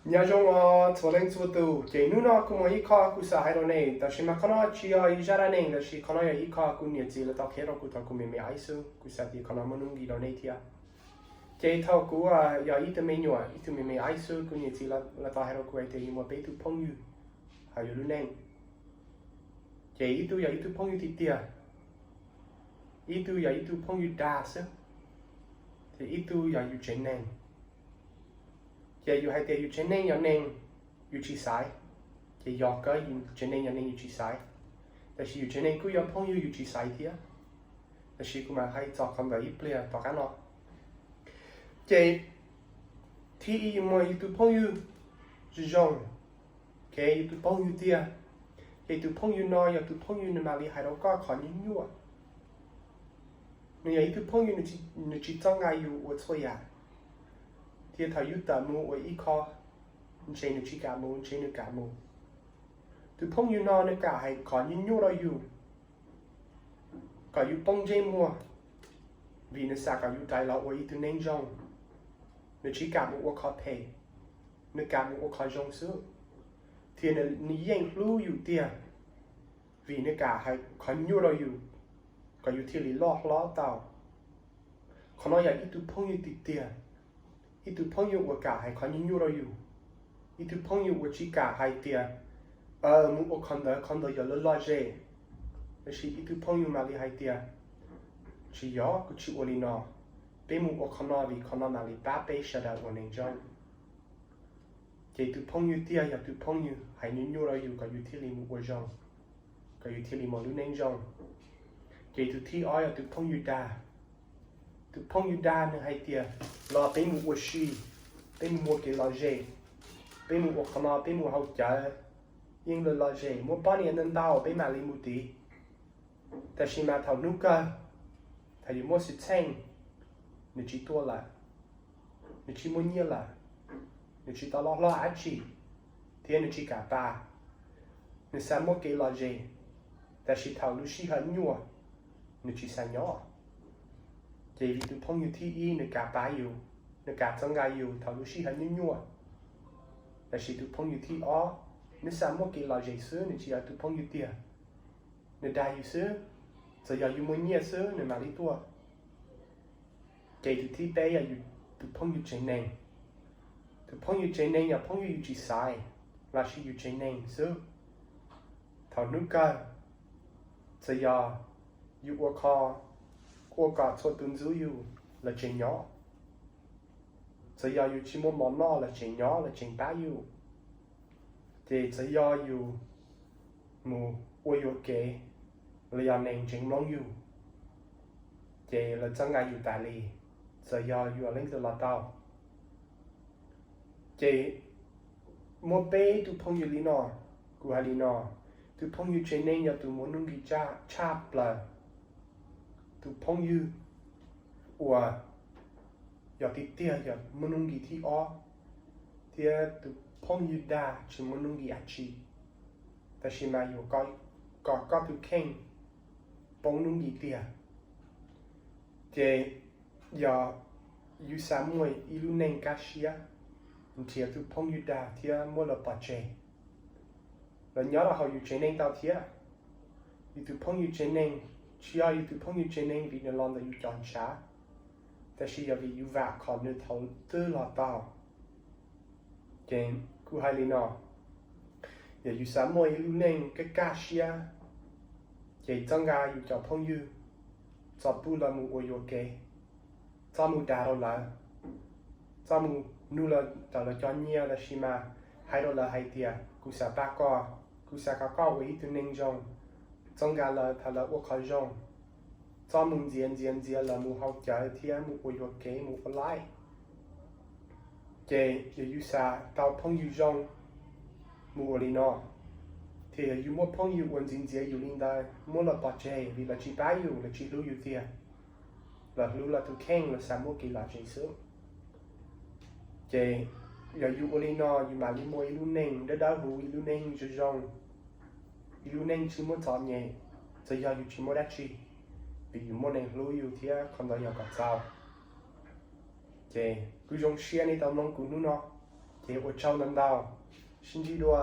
Nyob zoo os txhua leej txhua tus, ces hnub no kuv muaj ib qho kuv xav hais rau nej, tab sis mas qhov no tsis yog ib zaj dab neeg, tab sis qhov no yog ib qho kuv niam txiv lawv tau qhia rau kuv thaum kuv me me ib xwb. Kuv xav tias qhov no muaj nuj nqis rau nej thiab. Ces thaum kuv yog ib tug me nyuam, ib tug me me ib xwb, kuv niam txiv lawv tau hais rau kuv hais tias yus muaj peb tug phooj ywg hauv yus lub neej. Ces ib tug yog ib tug phooj ywg tiag tiag, ib tug yog ib tug phooj ywg dag xwb, ces ib tug yog yus tsev neeg. Ces yus hais tias yus tsev neeg yog neeg yus tsis xaiv, ces yog kawg, yus tsev neeg yog neeg yus tsis xaiv, tab sis yus tsev neeg kuj yog phooj ywg yus tsis xaiv thiab. Tab sis kuv mam hais txog qhov ntawd ib pliag tom qab no. Ces thib ib yus muaj yus tus phooj ywg zoo, ces yus tus phooj ywg tiag, ces tus phooj ywg no yog tus phooj ywg nws mam li hais rau koj qhov nyuaj nyuaj. Nws yog ib tug phooj ywg, nws tsis txoj nqa yus ua txhua yam, thiab thaum yus tawm mus ua ib qho, ntshe nws tsis kam mus, ntshe nws kam mus. Tus phooj ywg no nws kam hais qhov nyuaj nyuaj rau yus, kom yus poob ntsej muag, vim nws xav kom yus rais los ua ib tug neeg zoo. Nws tsis kam mus ua qhov phem, nws kam mus ua qhov zoo xwb. Thiab nws yeej hlub yus tiag, vim nws kam hais qhov nyuaj rau yus, kom yus thiaj li loj hlob tau. Qhov no yog ib tug phooj ywg tiag tiag, ib tug phooj ywg uas kam hais qhov nyuaj nyuaj rau yus, ib tug phooj ywg uas tsis kam hais tias mus ua qhov ntawd, qhov ntawd yog lawv lom zem. Tab sis ib tug phooj ywg mam li hais tias tsis yog, kuv tsis ua li no, peb mus ua qhov no vim qhov no mam li pab peb sawv daws ua neeg zoo. Ces tus phooj ywg tiag yog tus phooj ywg hais nyuaj nyuaj rau yus kom yus thiaj li mus ua zoo, kom yus thiaj li mus lub neej zoo. Ces tus thib ob yog tus phooj ywg dag. Tus phooj ywg dag nws hais tias los peb mus ua si, peb mus muaj kev lom zem, peb mus ua qhov no, peb mus haus cawv, yeej lawv lom zem, muaj poj niam ntau ntau peb mam li mus tid. Tab sis mas thaum hnub kawg, thaum yus muaj xwm txheej, nws tsis tuaj lawm, nws tsis muaj nyiaj lawm, nws tsis tau loj hlob dab tsi, thiab nws tsis kam pab, nws xav muaj kev lom zem, tab sis thaum lub sij hawm nyuaj, nws tsis xav nyob. Ces vim tus phooj ywg thib ib nws kam pab yus, nws kam txhawb nqa yus thaum lub sij hawm nyuaj nyuaj, tab sis tus phooj ywg thib ob, nws xav muaj kev lom zem xwb, nws tsis yog tus phooj ywg tiag, nws dag yus xwb, txawm yog yus muaj nyiaj xwb nws mam li tuaj. Ces tus thib peb yog yus tus phooj ywg tsev neeg. Tus phooj ywg tsev neeg yog phooj ywg yus tsis xaiv, los sis yus tsev neeg xwb. Thaum hnub kawg, txawm yog yus ua qhov, ua kom txhua tus ntxub yus, lawv tseem nyob. Txawm yog yus tsis muaj mov noj, lawv tseem nyob, lawv tseem pab yus. Ces txawm yog yus mus ua yuam kev, los yog neeg tseem mloog yus, ces lawv txhawb nqa yus tas li, txawm yog yus leej twg los tau. Ces muaj peb tus phooj ywg li no. Kuv hais li no, tus phooj ywg tsev neeg yog tus muaj nuj nqis tshaj plaws. Tus phooj ywg uas yog tiag tiag yog muaj nuj nqis thib ob, thiab tus phooj ywg dag tsis muaj nuj nqis dab tsi, tab sis mas yuav kom koj tus kheej poob nuj nqis tiag. Ces yog yus xav muaj ib lub neej kaj siab, nrhiav tus phooj ywg dag thiab muab lawv pov tseg. Lawv nyob rau hauv yus tsev neeg tau thiab. Yus tus phooj ywg tsev neeg tsis yog yus tus phooj ywg tsev neeg vim nws los ntawm yus cov ntshav, tab sis yog vim yus vam khom nws thaum twg los tau. Ces kuv hais li no, yog yus xav muaj ib lub neej kaj kaj siab, ces txhawb nqa yus cov phooj ywg, txhob pub lawv mus ua yuam kev, txhob mus dag rau lawv, txhob mus nug lawv tawm lawv cov nyiaj, tab sis mas hais rau lawv hais tias kuv xav pab koj, kuv xav kom koj ua ib tug neeg zoo, txhawb nqa lawv thaum lawv ua qhov zoo, txhob mus ntxias ntxias ntxias lawv mus haus cawv thiab mus ua yuam kev mus ua laij. Ces yog yus xav tau phooj ywg zoo, mus ua li no. Thiab yog yus muaj phooj ywg uas ntxias ntxias yus li ntawd, muab lawv pov tseg vim lawv tsis pab yus, lawv tsis hlub yus tiag, lawv hlub lawv tus kheej, lawv xav muaj kev lom zem xwb. Ces yog yus ua li no yus mam li muaj ib lub neej dawb dawb huv, ib lub neej zoo zoo, ib lub neej tsis muaj txom nyem, txawm yog yus tsis muaj dab tsi, vim yus muaj neeg hlub yus thiab qhov ntawd yog kom txaus. Ces kuv zoo siab nej tau mloog kuv hnub no. Ces ua tsaug ntau ntau, sib ntsib dua.